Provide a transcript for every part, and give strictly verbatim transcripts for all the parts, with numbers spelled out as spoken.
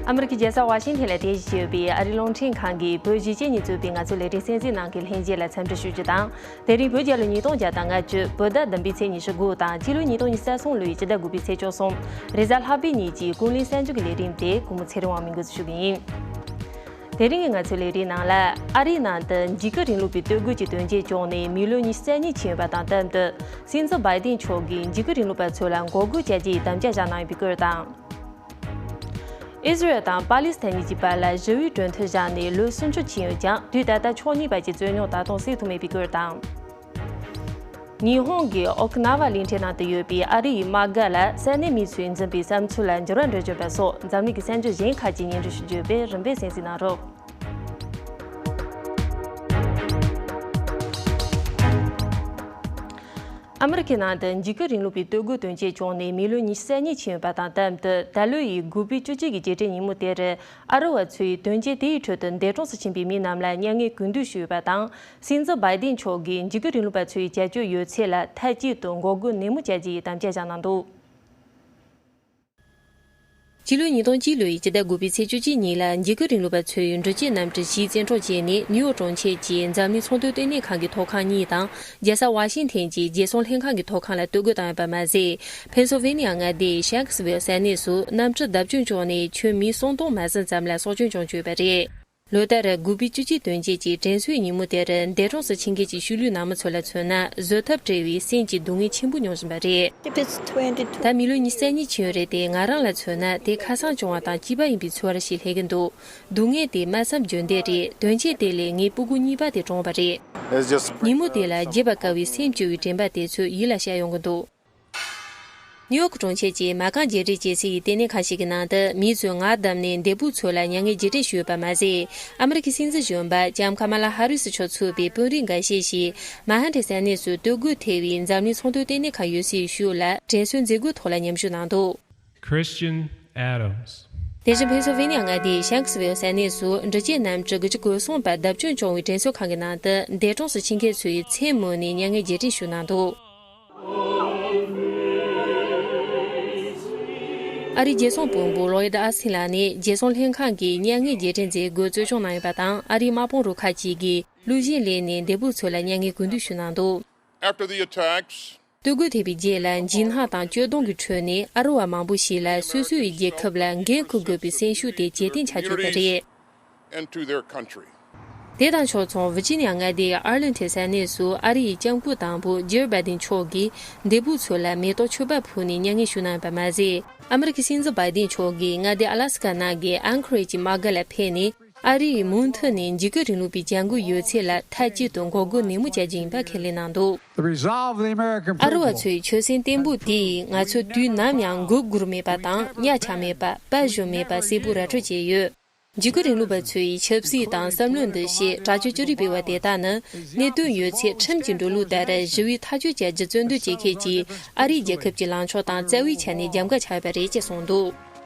ཨ་མི་རི་ཀའི་རྒྱལ་ས་ཝ་ཤིང་ཐན་ལ་རྟེན་གཞི་བྱས་ཡོད་པའི་ཨ་རིའི་རླུང་འཕྲིན་ཁང་གིས་བོད་གཞིས་བྱེས་གཉིས་གཙོས་པའི་ང་ཚོའི་ལས་རིམ་གསན་གཟིགས་གནང་མཁན་ལྷན་རྒྱས་ལ་འཚམས་འདྲི་ཞུ་རྒྱུ་དང་། དེ་རིང་བོད་རྒྱལ་ལོ་ཉིས་སྟོང་བརྒྱ་དང་ལྔ་བཅུ་བོད་ཟླ་བདུན་པའི་ཚེས་ཉི་ཤུ་དགུ་དང་། སྤྱི་ལོ་ཉིས་སྟོང་ཉི་ཤུ་རྩ་གསུམ་ལོའི་སྤྱི་ཟླ་དགུ་པའི་ཚེས་བཅུ་གསུམ་རེས་གཟའ་ལྷག་པའི་ཉིན་གྱི་ཀུན་གླེང་གསར་འགྱུར་གྱི་ལས་རིམ་དེ་གུས་མོ་ཚེ་རིང་དབང་མོས་འགོ་འཛུགས་ཞུ་གི་ཡིན། དེ་རིང་གི་ང་ཚོའི་ལས་རིམ་ནང་ལ། ཨ་རིའི་ནང་དུ་འཇིགས་སྐུལ་རིང་ལུགས་པའི་སྟོད་རྒོལ་གྱི་དོན་རྐྱེན་བྱུང་ནས་མི་ལོ་ཉི་ཤུ་རྩ་གཉིས་ཕྱིན་ཡོད་པ་དང་སྟབས་བསྟུན། སྲིད་འཛིན་བྷའི་ཏིན་མཆོག་གིས་འཇིགས་སྐུལ་རིང་ལུགས་པ་ཚོ་ལ་འགོག་རྒོལ་བྱ་རྒྱུའི་དམ་བཅའ་བཞག་གནང་ཡོད་པའི་སྐོར་དང་། ཨི་ཟི་རལ་དང་པ་ལི་སི་ཐན་གཉིས་ཀྱི་བར་ལ་ཞི་བའི་གྲོས་མཐུན་བཞག་ནས་ལོ་སུམ་ཅུ་ཕྱིན་ཡོད་ཀྱང་། དུས་ད་ལྟ་ཕྱོགས་གཉིས་བར་གྱི་རྩོད་རྙོག་ད་དུང་སེལ་ཐུབ་མེད་པའི་སྐོར་དང་། ཉི་ཧོང་གི་ཨོ་ཁི་ན་ཝ་གླིང་ཕྲན་ནང་དུ་ཡོད་པའི་ཨ་རི་ཡི་དམག་སྒར་ལ་ས་གནས་མི་ཚོས་འཛིན་པའི་བསམ་ཚུལ་ལ་འགྱུར་བ་འགྲོ་བཞིན་པ་སོགས། འཛམ་གླིང་གི་གསར་འགྱུར་གཞན་ཁག་ཅིག་སྙན་སྒྲོན་ཞུ་རྒྱུ་ཡོད་པས། རིམ་པས་གསན་གཟིགས་གནང་རོགས། ཨ་མི་རི་ཁའི་ནང་དུ་འཇིགས་སྐུལ་རིང་ལུགས་པའི་སྟོད་རྒོལ་དོན་རྐྱེན་བྱུང་ནས་མི་ལོ་ཉི་ཤུ་རྩ་གཉིས་ཕྱིན་ཡོད་པ་དང་སྟབས་བསྟུན། ད་ལོ་ཡི་དགུ་པའི་བཅུ་གཅིག་གི་རྗེས་དྲན་ཉིན་མོ་དེར། ཨ་རི་བ་ཚོས་དོན་རྐྱེན་དེའི་ཁྲོད་དུ་འདས་གྲོངས་སུ་ཕྱིན་པའི་མིའི་རྣམས་ལ་མྱ་ངན་གུས་འདུད་ཞུས་ཡོད་པ་དང་། སྲིད་འཛིན་བྷའི་ཏིན་མཆོག་གིས་འཇིགས་སྐུལ་རིང་ལུགས་པ་ཚོའི་བྱ་སྤྱོད་ཡོད་ཚད་ལ་མཐའ་གཅིག་ཏུ་འགོག་རྒོལ་ནན་མོ་བྱ་རྒྱུའི་དམ་བཅའ་བཞག་གནང་འདུག། སྤྱི་ལོ་ཉིས་སྟོང་གཅིག་ལོའི་སྤྱི་ཟླ་དགུ་པའི་ཚེས་བཅུ་གཅིག་ཉིན་ལ། འཇིགས་སྐུལ་རིང་ལུགས་པ་ཚོས་འགྲུལ་སྐྱེལ་རྣམ་གྲུ་བཞིའི་བཙན་འཕྲོག་བྱས་ནས། ནིའུ་ཡོག་གྲོང་ཁྱེར་གྱི་འཛམ་གླིང་ཚོང་དོན་ལྟེ་གནས་ཁང་གི་ཐོག་ཁང་གཉིས་དང་། རྒྱལ་ས་ཝ་ཤིང་ཐན་གྱི་རྒྱལ་སྲུང་ལྷན་ཁང་གི་ཐོག་ཁང་ལ་གཏོར་རྒོལ་བཏང་ཡོད་པ་མ་ཟད། ཕེན་སིལ་ཝེ་ནི་ཡ་མངའ་སྡེའི་ཤན་ཁི་སི་ཝེལ་ས་གནས་སུ་གནམ་གྲུ་བརྡབ་སྐྱོན་བྱུང་ནས་ཁྱོན་མི་སུམ་སྟོང་མ་ཟིན་ཙམ་ལ་སྲོག་སྐྱོན་བྱུང་བཅུག་པ་རེད། ལོ་ལྟར་དགུ་པའི་བཅུ་གཅིག་དོན་རྐྱེན་གྱི་དྲན་གསོའི་ཉིན་མོ་དེར། འདས་གྲོངས་སུ་ཕྱིན་མཁན་གྱི་ཤུལ་ལུས་ནང་མི་ཚོ་ལ་མཚོན་ན། བཟོད་ཐབས་བྲལ་བའི་སེམས་ཀྱི་སྡུག་བསྔལ་ཆེན་པོ་མྱོང་བཞིན་པ་རེད། ད་མི་ལོ་ཉི་ཤུ་རྩ་གཉིས་ཕྱིན་ཡོད་རེད་དེ། ང་རང་ལ་མཚོན་ན་དེ་ཁ་སང་བྱུང་བ་དང་གཅིག་པ་ཡིན་པའི་ཚོར་བ་ཞིག་སླེབས་ཀྱི་འདུག། སྡུག་བསྔལ་དེ་སྨྲ་བསམ་བརྗོད་འདས་རེད། དོན་རྐྱེན་དེ་ལས་ངའི་སྤུ་གུ་གཉིས་པ་དེ་གྲོངས་པ་རེད། ཉིན་མོ་དེ་ལ་བརྗེད་པར་དཀའ་བའི་སེམས་སྐྱོ་བའི་དྲན་པ་དེ་ཚོ་ཡིད་ལ་ཤར་ཡོང་གི་འདུག། ནིའུ་ཡོག་གྲོང་ཁྱེར་གྱི་མ་རྐང་རྒྱས་སྤྲས་བྱེད་སའི་ལྟེ་གནས་ཁང་ཞིག་གི་ནང་དུ། མི་ཚོས་ངར་བསྡམས་ནས་འདས་པོ་ཚོ་ལ་མྱ་ངན་རྗེས་དྲན་ཞུས་པ་མ་ཟད། ཨ་མི་རི་ཀའི་སྲིད་འཛིན་གཞོན་པ་ལྕམ་ཀ་མ་ལ་ཧ་རི་སི་མཆོག་ཚུད་པའི་དཔོན་རིགས་འགའ་ཤས་ཤིག་མན་ཧ་ཏན་ས་གནས་སུ་གཏོར་རྒོལ་ཐེབས་པའི་འཛམ་གླིང་ཚོང་དོན་ལྟེ་གནས་ཁང་ཡོད་སའི་ཤུལ་ལ་དྲན་གསོའི་མཛད་སྒོའི་ཐོག་ལ་མཉམ་ཞུགས་གནང་འདུག། Christian Adams། དེ་བཞིན་ཕེན་སིལ་ཝེ་ནི་ཡ་མངའ་སྡེའི་ཤན་ཁི་སི་ཝེལ་ས་གནས་སུ་འགྲུལ་སྐྱེལ་རྣམ་གྲུ་དགུ་བཅུ་གོ་གསུམ་པ་བརྡབ་སྐྱོན་བྱུང་བའི་དྲན་གསོ་ཁང་གི་ནང་དུ། འདས་གྲོངས་སུ་ཕྱིན་མཁན་ཚོའི་མཚན་མོ་ནས་མྱ་ངན་རྗེས་དྲན་ཞུས་གནང་འདུག། ཨ་རིའི་རྒྱལ་སྲུང་དཔོན་པོ་ལོ་ཡིད་ཨ་སིན་ལགས་ནི་རྒྱལ་སྲུང་ལྷན་ཁང་གིས་མྱ་ངན་རྗེས་དྲན་མཛད་སྒོ་གཙོ་སྐྱོང་གནང་ཡོད་པ་དང་། ཨ་རིའི་དམག་དཔུང་རུ་ཁག་ཅིག་གིས་གློག་བཞིན་ལས་ནས་འདས་པོ་ཚོ་ལ་མྱ་ངན་གུས་འདུད་ཞུས་གནང་འདུག། After the attacks, གཏོར་རྒོལ་ཐེབས་པའི་རྗེས་ལ། འཇིགས་སྣང་དང་སྐྱོ་གདུང་གི་ཁྲོད་ནས་ཨ་རི་བ་མང་པོ་ཞིག་ལ་སོ་སོའི་རྒྱལ་ཁབ་ལ་འགན་འཁུར་དགོས་པའི་སེམས་ཤུགས་དེ་ཇེ་བརྟན་ཆགས་བཅུག་པ་རེད། And to their country. དེ་དང་ཕྱོགས་མཚུངས། ཝི་ཇི་ནི་ཡ་མངའ་སྡེའི་ཨར་ལིང་ཐན་ས་གནས་སུ་ཨ་རི་ཡི་ལྕམ་སྐུ་དང་པོ་ཇིལ་བྷའི་ཏིན་མཆོག་གིས་འདས་པོ་ཚོ་ལ་མེ་ཏོག་མཆོད་པ་ཕུལ་ནས་མྱ་ངན་ཞུ་གནང་ཡོད་པ་མ་ཟད། ཨ་མི་རི་ཀའི་སྲིད་འཛིན་བྷའི་ཏིན་མཆོག་གིས་མངའ་སྡེ་ཨ་ལ་སི་ཀ་ནང་གི་ཨན་ཁོ་རེཇ་གྱི་དམག་སྒར་ལ་ཕེབས་ནས། ཨ་རི་ཡིས་མུ་མཐུད་ནས་འཇིགས་སྐུལ་རིང་ལུགས་པའི་བྱ་འགུལ་ཡོད་ཚད་ལ་མཐའ་གཅིག་ཏུ་འགོག་རྒོལ་ནན་མོ་བྱ་རྒྱུ་ཡིན་པ་ཁས་ལེན་གནང་འདུག། The resolve of the American ཨ་རི་བ་people. ཚོའི་ཆོད་སེམས་བརྟན་པོ་དེས་ང་ཚོ་དུས་ནམ་ཡང་མགོ་སྒུར་མེད་པ་དང་གཉའ་ཆག་མེད་པ། དཔའ་ཞུམ་མེད་པ་གསལ་པོ་ར་སྤྲོད་བྱས་ཡོད། འཇིགས་སྐུལ་རིང་ལུགས་པ་ཚོའི་ཆབ་སྲིད་དང་བསམ་བློའི་འདུ་ཤེས། དྲག་སྤྱོད་ཅི་རིགས་སྤེལ་བ་དེ་དག་ནི། གནད་དོན་ཡོད་ཚད་ཁྲིམས་ཀྱི་འགྲོ་ལུགས་ལྟར་ཞི་བའི་ཐག་གཅོད་བྱ་རྒྱུ་རྩོད་འདོད་བྱེད་མཁན་གྱི་ཨ་རིའི་རྒྱལ་ཁབ་ཀྱི་ལངས་ཕྱོགས་དང་རྩ་བའི་ཆ་ནས་རྒྱབ་འགལ་ཆགས་ཡོད་པ་རེད་ཅེས་གསུངས་འདུག།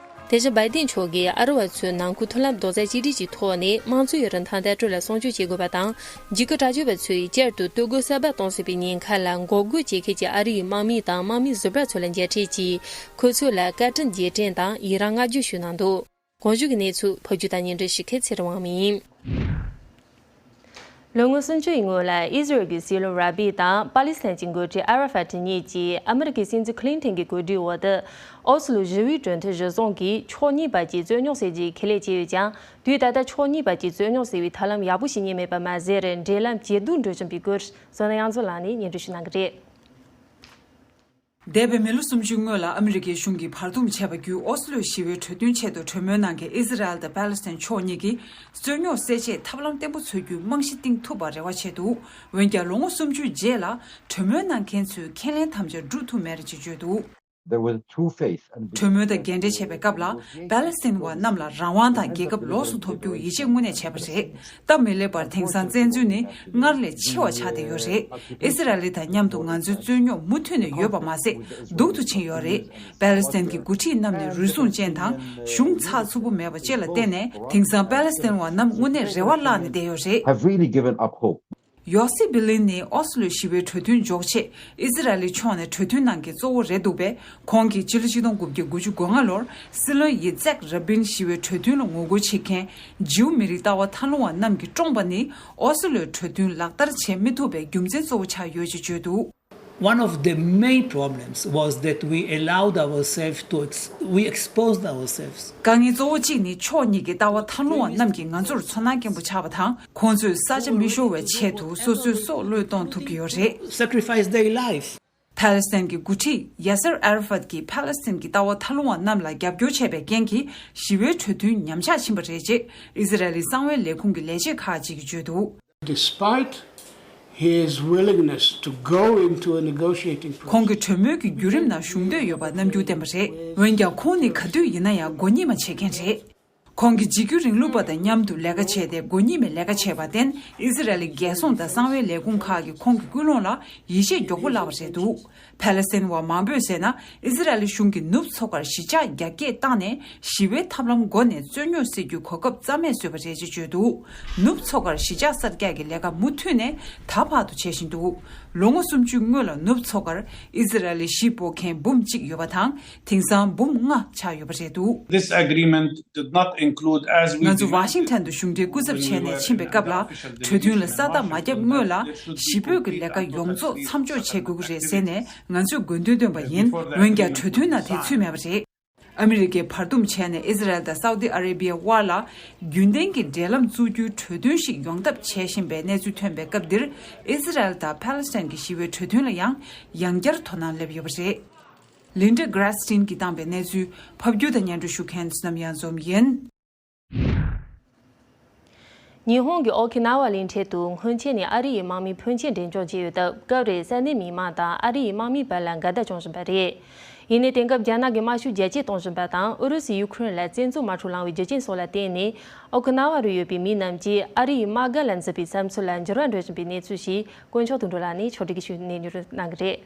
དེ་བཞིན་བྷའི་ཏིན་མཆོག་གིས་ཨ་རི་བ་ཚོས་ནང་ཁུལ་མཐུན་ལམ་རྡོག་རྩ་གཅིག་སྒྲིལ་གྱི་ཐོག་ནས་དམངས་གཙོའི་རིན་ཐང་བརྡ་སྤྲོད་ལ་སྲུང་སྐྱོབ་བྱེད་དགོས་པ་དང་། འཇིགས་སྐུལ་དྲག་སྤྱོད་པ་ཚོས་བསྐྱར་དུ་གཏོར་རྒོལ་གསར་པ་གཏོང་སྲིད་པའི་ཉེན་ཁ་ལ་འགོག་རྒོལ་བྱེད་མཁན་གྱི་ཨ་རི་ཡི་དམག་མི་དང་དམག་མི་ཟུར་པ་ཚོ་ལ་མཇལ་འཕྲད་ཀྱིས། ཁོ་ཚོ་ལ་བཀའ་དྲིན་རྗེས་དྲན་དང་ཡི་རང་བསྔགས་བརྗོད་ཞུས་གནང་འདུག། གོང་ཞུས་ཀྱི་གནས་ཚུལ་ཕབ་སྒྱུར་དང་སྙན་སྒྲོན་ཞུ་མཁན་ཚེ་རིང་དབང་མོ་ཡིན། ལོ་ངོ་སུམ་ཅུ་ཡི་སྔོན་ལ་ཨི་ཟི་རལ་གྱི་སྲིད་བློན་ར་བྷི་དང་པ་ལི་སི་ཐན་གྱི་འགོ་ཁྲིད་ཨ་ར་ཧྥ་ཏི་གཉིས་ཀྱིས་ཨ་མི་རི་ཀའི་སྲིད་འཛིན་ཁི་ལིན་ཐན་གྱི་གོ་སྒྲིག་འོག་ཏུ། ཨོ་སི་ལོ་ཞི་བའི་གྲོས་མཐུན་གཞིར་བཟུང་གིས་ཕྱོགས་གཉིས་བར་གྱི་རྩོད་རྙོག་སེལ་རྒྱུའི་ཁས་ལེན་བྱས་ཡོད་ཀྱང་། དུས་ད་ལྟ་ཕྱོགས་གཉིས་བར་གྱི་རྩོད་རྙོག་སེལ་བའི་ཐབས་ལམ་ཡག་པོ་ཞིག་རྙེད་མེད་པ་མ་ཟད། འབྲེལ་ལམ་ཇེ་སྡུག་འགྲོ་བཞིན་པའི་སྐོར། བསོད་ནམས་དབྱངས་འཛོམས་ལགས་ནས་སྙན་སྒྲོན་ཞུ་གནང་གི་རེད། འདས་པའི་མི་ལོ་སུམ་ཅུའི་སྔོན་ལ་ཨ་མི་རི་ཀའི་གཞུང་གིས་བར་འདུམ་བྱས་པ་བརྒྱུད། ཨོ་སི་ལོའི་ཞི་བའི་གྲོས་མཐུན་ཆེད་དུ་གྲོས་མོལ་གནང་མཁན་ཨི་ཟི་རལ་དང་པ་ལི་སི་ཐན་ཕྱོགས་གཉིས་ཀྱིས་རྩོད་རྙོག་སེལ་ཆེད་ཐབས་ལམ་བརྟན་པོ་འཚོལ་རྒྱུའི་རྨང་གཞི་བཏིང་ཐུབ་པར་རེ་བ་བྱས་འདུག། འོན་ཀྱང་། ལོ་ངོ་སུམ་ཅུའི་རྗེས་ལ་གྲོས་མོལ་གནང་མཁན་ཚོས་ཁས་ལེན་དམ་བཅའ་འགྲུབ་ཐུབ་མེད་ཅེས་བརྗོད་འདུག། There was two faiths and གྲོས་མོལ་དང་རྒན་འབྲེལ་བྱས་པའི་སྐབས་ལ། པ་ལི་སི་ཐན་བ་རྣམས་ལ་རང་དབང་དང་རྒྱལ་ཁབ་ལོགས་སུ་ཐོབ་རྒྱུར་ཡིད་ཆེས་དངོས་གནས་བྱས་པ་རེད། སྟབས་མི་ལེགས་པར། དེང་སང་བཙན་འཛུལ་ནི་སྔར་ལས་ཆེ་བ་ཆགས་བསྡད་ཡོད་རེད། ཨི་སི་ར་ལི་དང་མཉམ་དུ་ང་ཚོའི་རྩོད་རྙོག་མུ་མཐུད་ནས་ཡོད་པ་མ་ཟད། སྡུག་ཏུ་ཕྱིན་ཡོད་རེད། པ་ལི་སི་ཐན་གྱི་འགོ་ཁྲིད་རྣམས་ནི་རུལ་སུངས་ཅན་དང་གཞུང་ཚགས་ཚུད་པོ་མེད་པ་བཅས་ལ་བརྟེན་ནས། དེང་སང་པ་ལི་སི་ཐན་བ་རྣམས་དངོས་གནས་རེ་བ་བརླག་ནས་བསྡད་ཡོད་རེད། Have really given up hope. ཡོ་སི་བི་ལིན་ནི་ཨོ་སི་ལོའི་ཞི་བའི་གྲོས་མཐུན་འཇོག་ཆེད་ཨི་ཟི་རལ་ལི་ཕྱོགས་ནས་གྲོས་མཐུན་གནང་མཁན་གཙོ་བོ་རེད་འདུག་པས། ཁོང་གིས་ཕྱི་ལོ་ཆིག་སྟོང་དགུ་བརྒྱ་དགུ་བཅུ་གོ་ལྔ་ལོར་སྲིད་བློན་ཡི་ཙེག་ར་བིན་ཞི་བའི་གྲོས་མཐུན་ལ་ངོ་རྒོལ་བྱེད་མཁན་ཇིའུ་མི་རིགས་ལྟ་བ་ཐལ་རླུང་བ་རྣམས་ཀྱིས་བཀྲོངས་པ་ནི། ཨོ་སི་ལོའི་གྲོས་མཐུན་ལག་བསྟར་བྱེད་མི་ཐུབ་པའི་རྒྱུ་མཚན་གཙོ་བོ་ཆགས་ཡོད་ཅེས་བརྗོད་འདུག། One of the main problems was that we allowed ourselves to ex- we exposed ourselves. དཀའ་ངལ་གཙོ་བོ་གཅིག་ནི་ཕྱོགས་གཉིས་ཀྱི་ལྟ་བ་ཐལ་རླུང་བ་རྣམས་ཀྱིས་ང་ཚོར་ཚོར་སྣང་སྐྱེན་པོ་ཆགས་པ་དང་། ཁོང་ཚོས་ས་ཆ་མི་ཤོར་བའི་ཆེད་དུ་སོ་སོའི་སྲོག་བློས་གཏོང་ཐུབ་ཀྱི་ཡོད་རེད། Sacrifice their life. ཕཱ་ལེ་སི་ཐན་གྱི་འགོ་ཁྲིད་ཡ་སེར་ཨ་ར་ཕཱད་ཀྱིས་ཕཱ་ལེ་སི་ཐན་གྱི་ལྟ་བ་ཐལ་རླུང་བ་རྣམས་ལ་རྒྱབ་སྐྱོར་བྱས་པའི་རྐྱེན་གྱིས་ཞི་བའི་གྲོས་མཐུན་ཉམས་ཆག་ཕྱིན་པ་རེད་ཅེས་ཨི་ཟི་རལ་ལི་གསང་བའི་ལས་ཁུངས་ཀྱི་ལས་བྱེད་ཁག་ཅིག་གིས་བརྗོད་འདུག། Despite his willingness to go into a negotiating process. ཁོང་གི་གྲོས་མོལ་གྱི་བརྒྱུད་རིམ་ནང་ཞུགས་འདོད་ཡོད་པ་རྣམ་འགྱུར་བསྟན་པ་རེད། འོན་ཀྱང་ཁོང་ནི་ག་དུས་ཡིན་ན་ཡང་མགོ་གཉིས་མ་བྱེད་མཁན་རེད། ཁོང་གིས་འཇིགས་སྐུལ་རིང་ལུགས་པ་དང་མཉམ་དུ་ལས་ཀ་བྱས་ཏེ། མགོ་གཉིས་མའི་ལས་ཀ་བྱས་པར་བརྟེན། ཨི་ཟི་རལ་ལི་རྒྱལ་སྲུང་དང་གསང་བའི་ལས་ཁུངས་ཁག་གིས་ཁོང་གི་སྐུལ་སློང་ལ་ཡིད་ཆེས་མགྱོགས་པོ་བརླག་པ་རེད་འདུག། ཕཱ་ལེ་སི་ཐན་བ་མང་པོས་ཟེར་ན། ཨི་ཟི་རལ་ལི་གཞུང་གིས་ནུབ་མཚོ་ཁར་གཞིས་ཆགས་རྒྱ་སྐྱེད་བཏང་ནས། ཞི་བའི་ཐབས་ལམ་སྒོ་ནས་རྩོད་རྙོག་སེལ་རྒྱུའི་གོ་སྐབས་རྩ་མེད་བཟོས་པ་རེད་ཅེས་བརྗོད་འདུག། ནུབ་མཚོ་ཁར་གཞིས་ཆགས་གསར་རྒྱག་གི་ལས་ཀ་མུ་མཐུད་ནས་ད་བར་དུ་བྱེད་བཞིན་འདུག། ལོ་ངོ་སུམ་ཅུ་སྔོན་ལ་ནུབ་མཚོ་ཁར་ཨི་ཟི་རལ་ལི་གཞིས་སྤོ་མཁན་འབུམ་གཅིག་ཡོད་པ་དང་། དེང་སང་འབུམ་ལྔ་ཆགས་ཡོད་པ་རེད་འདུག། This agreement did not include, as we ང་ཚོ་ཝ་ཤིང་ཊོན་དུ་གཞུང་འབྲེལ་སྐུ་ཚབ་བྱས་ནས་ཕྱིན་པའི་སྐབས་ལ། གྲོས་མཐུན་ལ་ས་རྟགས་མ་བརྒྱབ་སྔོན་ལ། ཞི་སྤོས་ཀྱི་ལས་ཀ་ཡོངས་རྫོགས་མཚམས་འཇོག་བྱེད་དགོས་ཀྱི་རེད་ཟེར་ནས་ང་ཚོས་དགོས་འདུན་བཏོན་པ་ཡིན། འོན་ཀྱང་གྲོས་མཐུན་ནང་དེ་ཚུད་མེད་པ་རེད། ཨ་མི་རི་ཀས་བར་འདུམ་བྱས་ནས་ཨི་ཟི་རལ་དང་སའུ་ཏི་ཨ་རེ་བྷི་ཡའི་དབར་ལ་རྒྱུན་ལྡན་གྱི་འབྲེལ་ལམ་བཙུགས་རྒྱུའི་གྲོས་མཐུན་ཞིག་ཡོང་ཐབས་བྱེད་བཞིན་པའི་གནས་ཚུལ་ཐོན་པའི་སྐབས་འདིར། ཨི་ཟི་རལ་དང་ཕཱ་ལེ་སི་ཐན་གྱི་ཞི་བའི་གྲོས་མཐུན་ལ་ཡང་ཡང་བསྐྱར་དོ་སྣང་སླེབས་ཡོད་པ་རེད། ལིན་ཌ་གྷ་ར་སི་ཊིན་གྱིས་བཏང་པའི་གནས་ཚུལ། ཕབ་སྒྱུར་དང་སྙན་སྒྲོན་ཞུ་མཁན་བསོད་ནམས་གཡང་འཛོམས་ཡིན། ཉི་ཧོང་གི་ཨོ་ཁི་ན་ཝ་གླིང་ཕྲན་དུ་སྔོན་ཆད་ནས་ཨ་རི་ཡི་དམག་མི་ཕོན་ཆེན་འགྲེམས་འཇོག་བྱས་ཡོད་སྟབས། སྐབས་རེ་ས་གནས་མི་མང་དང་ཨ་རི་ཡི་དམག་མིའི་བར་ལ་འགལ་ཟླ་བྱུང་བཞིན་པ་རེད། ཡིན་ནའི་དེང་སྐབས་རྒྱ་ནག་གིས་དམག་ཤུགས་རྒྱ་སྐྱེད་གཏོང་བཞིན་པ་དང་། ཨུ་རུ་སུས་ཡུ་ཁུ་རེན་ལ་བཙན་འཛུལ་དམག་འཁྲུག་བསླངས་པའི་རྒྱུ་རྐྱེན་སོགས་ལ་བརྟེན་ནས། ཨོ་ཁི་ན་ཝ་རུ་ཡོད་པའི་མི་རྣམས་ཀྱིས་ཨ་རི་ཡི་དམག་སྒར་ལ་འཛུལ་བའི་བསམ་ཚུལ་ལ་འགྱུར་བ་འགྲོ་བཞིན་པའི་གནས་ཚུལ་ཞིག་དཀོན་མཆོག་དོན་གྲུབ་ལགས་ནས་ཕྱོགས་སྒྲིག་གིས་ཞུ་གནས་མྱུར་གནང་གི་རེད།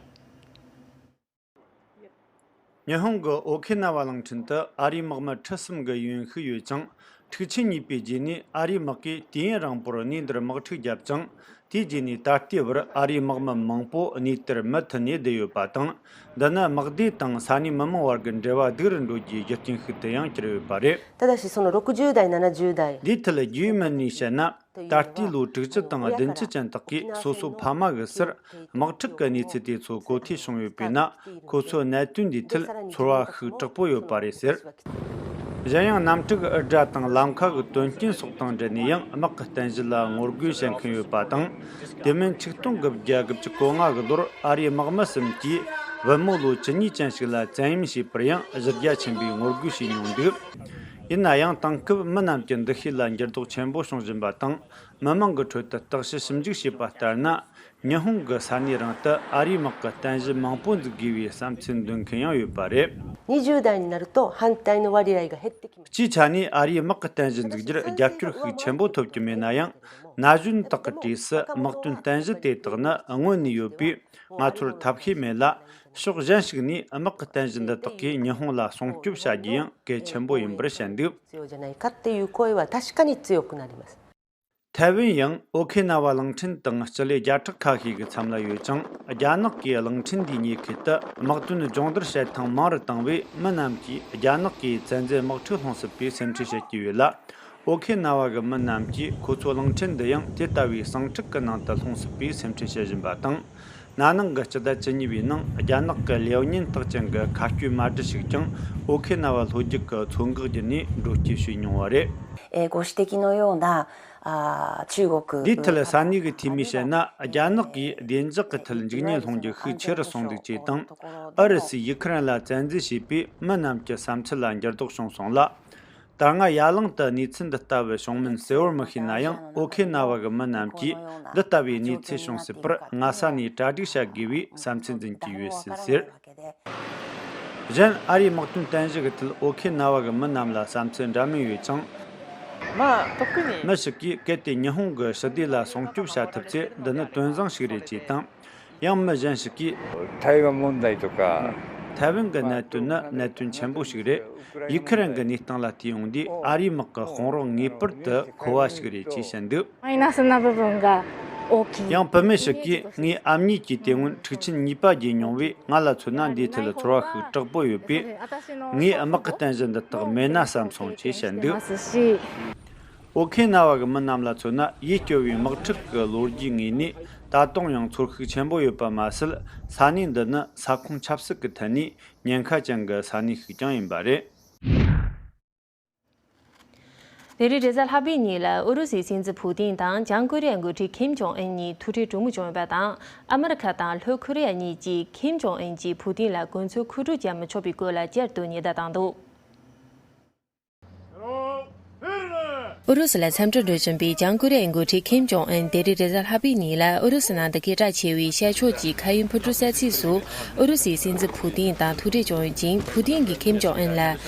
ཉི་ཧོང་གི་ཨོ་ཁི་ན་ཝ་གླིང་ཕྲན་དུ་ཨ་རིའི་དམག་མི་ཁྲི་གསུམ་གྱི་ཡོད་མཁན་ཞིག་ཡོད་ཅིང་། འཁྲུག་ཆེན་གཉིས་པའི་རྗེས་ནས་ཨ་རིའི་དམག་གིས་དུས་ཡུན་རིང་པོར་གནས་འདིར་དམག་འཁྲུག་བརྒྱབ་ཅིང་། དེའི་རྗེས་ནས་ད་ལྟའི་བར་ཨ་རིའི་དམག་མི་མང་པོ་གནས་དེར་མུ་མཐུད་ནས་བསྡད་ཡོད་པ་དང་། འདི་ནི་དམག་སྡེ་དང་ས་གནས་མི་མང་བར་གྱི་འབྲེལ་བ་སྡུག་རུ་འགྲོ་རྒྱུའི་རྒྱུ་རྐྱེན་ཞིག་ཏུ་ཡང་གྱུར་ཡོད་པ་རེད། ただし、そのろくじゅう代、ななじゅう代。 འདིའི་ཐད་རྒྱུས་མི་སྣས་བཤད་ན། ད་ལྟའི་ལོ་དྲུག་ཅུ་དང་བདུན་ཅུ་ཅན་དག་གིས་སོ་སོ་ཕ་མ་གི་སར་དམག་འཁྲུག་གི་གནས་ཚུལ་དེ་ཚོ་གོ་ཐོས་བྱུང་ཡོད་པས་ན། ཁོ་ཚོ་གནད་དོན་འདིའི་ཐད་ཚོར་བ་ཤུགས་དྲག་པོ་ཡོད་པ་རེད་ཟེར། གཞན་ཡང་། གནམ་གྲུ་གི་འུར་སྒྲ་དང་ལམ་ཁ་གི་དོན་རྐྱེན་སོགས་དང་འབྲེལ་ནས་ཡང་དམག་གི་རྟེན་གཞི་ལ་ངོ་རྒོལ་བྱེད་མཁན་ཡོད་པ་དང་། དེ་མིན་ཆིག་སྟོང་དགུ་བརྒྱ་དགུ་བཅུ་གོ་ལྔ་གི་ལོར་ཨ་རིའི་དམག་མི་གསུམ་གྱིས་བུ་མོ་ལོ་བཅུ་གཉིས་ཅན་ཞིག་ལ་བཙན་གཡེམ་བྱས་པར་ཡང་གཞི་རྒྱ་ཆེན་པོས་ངོ་རྒོལ་བྱས་མྱོང་འདུག། ཡིན་ན་ཡང་། དེང་སྐབས་མི་རྣམས་ཀྱི་འདུ་ཤེས་ལ་འགྱུར་ལྡོག་ཆེན་པོ་བྱུང་བཞིན་པ་དང་། མི་མང་གི་ཁྲོད་དུ་བརྟག་ཞིབ་ཞིབ་འཇུག་བྱས་པ་ལྟར་ན། ཉི་ཧོང་གི་ས་གནས་རང་དུ་ཨ་རིའི་དམག་གི་རྟེན་གཞི་མང་པོ་འཛུགས་དགོས་པའི་བསམ་ཚུལ་འདོན་མཁན་ཡང་ཡོད་པ་རེད། にじゅう代になると反対の割合が減ってきます。 སྤྱིའི་ཆ་ནས་ཨ་རིའི་དམག་གི་རྟེན་གཞི་འཛུགས་རྒྱུར་རྒྱབ་སྐྱོར་ཤུགས་ཆེན་པོ་ཐོབ་ཀྱི་མེད་ན་ཡང་། ན་གཞོན་དག་གི་གྲས་སུ་དམག་དོན་རྟེན་གཞི་དེ་དག་ནི་སྔོན་ནས་ཡོད་པས་ང་ཚོར་ཐབས་ཤེས་མེད་ལ། ཕྱོགས་གཞན་ཞིག་ནས་དམག་གི་རྟེན་གཞི་འདི་དག་གིས་ཉི་ཧོང་ལ་སྲུང་སྐྱོབ་བྱ་རྒྱུ་ཡང་གལ་ཆེན་པོ་ཡིན་པར་བཤད་འདུག། 必要じゃないかっていう声は確かに強くなります。 ཐའེ་ཝན་ཡང་ཨོ་ཁེ་ན་ཝ་གླིང་ཕྲན་དང་སྤྱི་ལེ་བརྒྱ་ཕྲག་ཁ་ཤས་ཀྱི་མཚམས་ལ་ཡོད་ཅིང་། རྒྱ་ནག་གིས་གླིང་ཕྲན་འདིའི་ཉེ་ཁུལ་དུ་དམག་དོན་སྦྱོང་བརྡར་བྱེད་ཐེངས་མང་རུ་བཏང་བས། མི་རྣམས་ཀྱིས་རྒྱ་ནག་གིས་བཙན་འཛུལ་དམག་འཁྲུག་སློང་སྲིད་པའི་སེམས་ཁྲལ་བྱེད་ཀྱི་ཡོད་ལ། ཨོ་ཁེ་ན་ཝ་གི་མི་རྣམས་ཀྱིས་ཁོ་ཚོ་གླིང་ཕྲན་འདི་ཡང་དེ་ལྟ་བུའི་ཟིང་འཁྲུག་གི་ནང་དུ་ལྷུང་སྲིད་པའི་སེམས་ཁྲལ་བྱེད་བཞིན་པ་དང་། ན་ནིང་གི་སྤྱི་ཟླ་བཅུ་གཉིས་པའི་ནང་རྒྱ་ནག་གི་ལེའོ་ཉིན་རྟགས་ཅན་གྱི་མཁའ་སྐྱོད་མ་གྲུ་ཞིག་ཀྱང་ཨོ་ཁེ་ན་ཝ་ལྷོ་རྒྱུད་ཀྱི་མཚོ་འགག་བརྒྱུད་ནས་འགྲོ་སྐྱེལ་བྱས་མྱོང་བ་རེད། えーご指摘のような、あー、中国 འདིའི་ཐད་ས་གནས་ཀྱི་འཐུས་མིས་བཤད་ན། རྒྱ་ནག་གིས་བདེ་འཇགས་ཀྱི་ཐད་འཇིགས་ཉེན་སློང་རྒྱུ་ཤུགས་ཆེ་རུ་སོང་འདུག་ཅེས་དང་། ཨུ་རུ་སུས་ཡུ་ཁུ་རེན་ལ་བཙན་འཛུལ་བྱས་པས་མི་རྣམས་ཀྱི་བསམ་ཚུལ་ལ་འགྱུར་ལྡོག་བྱུང་སོང་ལ། ད་སྔ་ཡ་གླིང་དུ་གནས་ཚུལ་འདི་ལྟ་བུ་བྱུང་མིན་གསལ་བོར་མི་ཤེས་ན་ཡང་། ཨོ་ཁེ་ན་ཝ་གི་མི་རྣམས་ཀྱིས་འདི་ལྟ་བུའི་གནས་ཚུལ་བྱུང་སྲིད་པར་སྔ་ས་ནས་གྲ་སྒྲིག་བྱ་དགོས་པའི་བསམ་ཚུལ་འཛིན་གྱི་ཡོད་ཟེར། གཞན། ཨ་རིའི་དམག་དོན་རྟེན་གཞི་གི་ཐད་ཨོ་ཁེ་ན་ཝ་གི་མི་རྣམས་ལ་བསམ་ཚུལ་འདྲ་མིན་ཡོད་ཅིང་། まあ、特に མི་ཞིག་གིས་གལ་ཏེ་ཉི་ཧོང་གི་ཞི་བདེ་ལ་སྲུང་སྐྱོབ་བྱ་ཐུབ་ཚེ་འདི་ནི་དོན་བཟང་ཞིག་རེད་ཅེས་དང་། ཡང་མི་གཞན་ཞིག་གིས། 台湾問題とか ཐའེ་ཝན་གྱི་གནད་དོན་ནི་གནད་དོན་ཆེན་པོ་ཞིག་རེད། ཡུ་ཁུ་རེན་གྱི་གནས་སྟངས་ལ་བལྟས་ཡོང་དུས་ཨ་རིའི་དམག་གི་དཔུང་རོགས་ངེས་པར་དུ་མཁོ་བ་ཞིག་རེད་ཅེས་བཤད་འདུག། マイナスな部分が ཡང་བུད་མེད་ཞིག་གིས། ངའི་ཨ་མྱེས་ཀྱིས་དེ་སྔོན་འཁྲུག་ཆེན་གཉིས་པ་བརྒྱུད་མྱོང་བས། ང་ལ་མཚོན་ན་འདིའི་ཐད་ཚོར་བ་ཤུགས་དྲག་པོ་ཡོད་པས། ངས་དམག་གི་རྟེན་གཞི་འདི་དག་མེད་ན་བསམ་སོང་ཅེས་བཤད་འདུག་ཨོ་ཁེ་ན་ཝ་གི་མི་རྣམས་ལ་མཚོན་ན། ཡུལ་སྐྱོ་བའི་དམག་འཁྲུག་གི་ལོ་རྒྱུས་ངོས་ནས་ད་དུང་ཡང་ཚོར་ཤུགས་ཆེན་པོ་ཡོད་པ་མ་ཟད། ས་གནས་འདི་ནི་ས་ཁོངས་ཆབ་སྲིད་ཀྱི་ཐད་ནས་ཉེན་ཁ་ཅན་གྱི་ས་གནས་ཤིག་ཀྱང་ཡིན་པ་རེད། དེ་རིང་རེས་གཟའ་ལྷག་པའི་ཉིན་ལ་ཨུ་རུ་སུའི་སྲིད་འཛིན་ཕུ་ཏིན་དང་། བྱང་ཀོ་རི་ཡའི་འགོ་ཁྲིད་ཁིམ་ཇོང་ཨུན་གཉིས་ཐུག་འཕྲད་གྲོས་མོལ་བྱུང་ཡོད་པ་དང་། ཨ་མི་རི་ཁ་དང་ལྷོ་ཀོ་རི་ཡ་གཉིས་ཀྱིས་ཁིམ་ཇོང་ཨུན་གྱིས་ཕུ་ཏིན་ལ་གོ་མཚོན་མཁོ་སྤྲོད་བྱ་མི་ཆོག་པའི་སྐོར་ལ་བསྐྱར་དུ་ཉེན་བརྡ་བཏང་འདུག་ཨུ་རུ་སུ་ལ་འཚམས་འདྲི་འགྲོ་བཞིན་པའི་བྱང་ཀོ་རི་ཡའི་འགོ་ཁྲིད་ཁིམ་ཇོང་ཨུན་དེ་རིང་རེས་གཟའ་ལྷག་པའི་ཉིན་ལ་ཨུ་རུ་སུ་ནང་དུ་སྐད་གྲགས་ཆེ་བའི་ཤར་ཕྱོགས་ཀྱི་མཁའ་དབྱིངས་འཕུར་གྲུ་ས་ཚིགས་སུ། ཨུ་རུ་སུའི་སྲིད་འཛིན་ཕུ་ཏིན་དང་ཐུག་འཕྲད་བྱུང་ཡོད་ཅིང་། ཕུ་ཏིན་གྱིས་ཁིམ་ཇོང་ཨུན་ལ།